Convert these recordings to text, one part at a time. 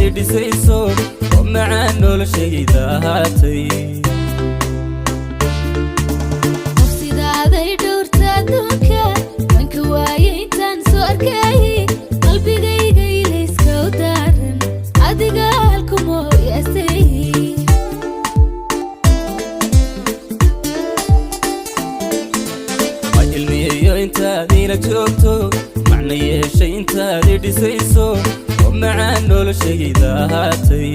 intaad i dhisayso oo macaan noloshayda ahaatay. Qof sidaaday dhowrta adduunka wanka waaye intaan soo arkay, qalbigayga ilayska u daaran adiga halkumooyaasay. Ma ilmiyeeyo intaad ila joogto, macna yeeshay intaad i dhisayso oo macaan noloshayda ahaatay.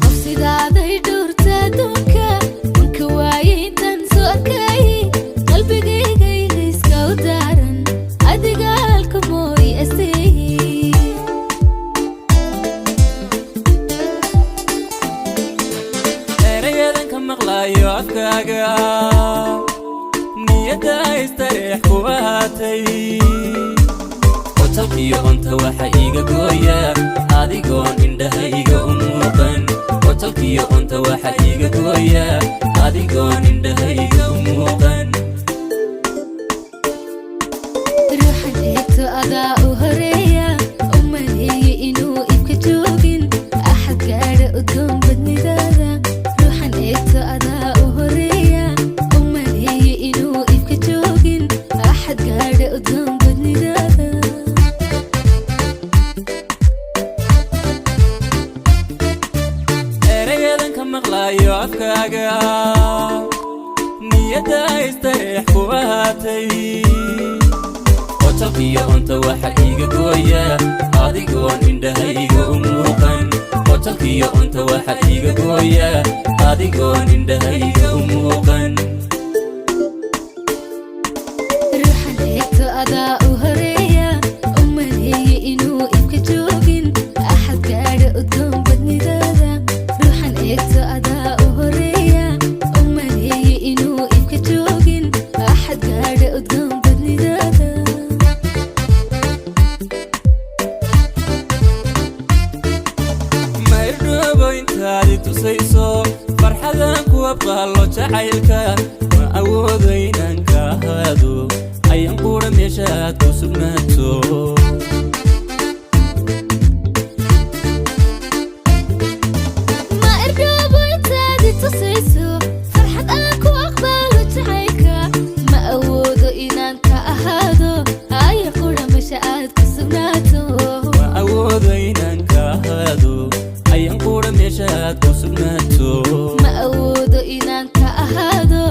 Qof sidaaday dhowrta adduunka wanka waaye intaan soo arkay, qalbigayga ilayska u daaran adiga halkumooyaasay. Erayadan ka maqlaayo afkaaga, niyadda istareex ku ahaatay. Qotalkiyo onta waxa iiga gooya adigoon indhahayga u muuqan. Qotalkiyo onta waxa iiga gooya adigoon indhahayga u muuqan. Ruuxan eegto adaa u horeeya, u maleeye inuu ifka joogin axad gaadha udgoon badnidaada. Ruuxan eegto adaa u horeeya, u maleeye inuu ifka joogin axad gaadha udgoon badnidaada. Erayadan ka maqlaayo afkaaga, niyadda istareex ku ahaatay. Qotalkiyo onta waxa iiga gooya adigoon indhahayga u muuqan. Qotalkiyo onta waxa iiga gooya adigoon indhahayga u muuqan. Ruuxan eegto adaa u horeeya, u maleeye inuu ifka joogin axad gaadha udgoon badnidaada. Ruuxan eegto adaa u horeeya, u maleeye inuu ifka joogin axad gaadha udgoon badnidaada. Maydhoobo intaad i tusayso farxadan ku abqaallo jacaylka, ma awoodo inaan ka ahaado ayaan quudha meesha aad ku sugnaato. Ma irdhoobo intaad i tusayso farxad aan ku aqbaalo jacaylka, ma awoodo inaan ka ahaado aya qura meesha aad ku sugnaato. Ma awoodo inaan ka ahaado ayaan quudha meesha aad ku sugnaato. Ma awoodo inaan ka ahaado.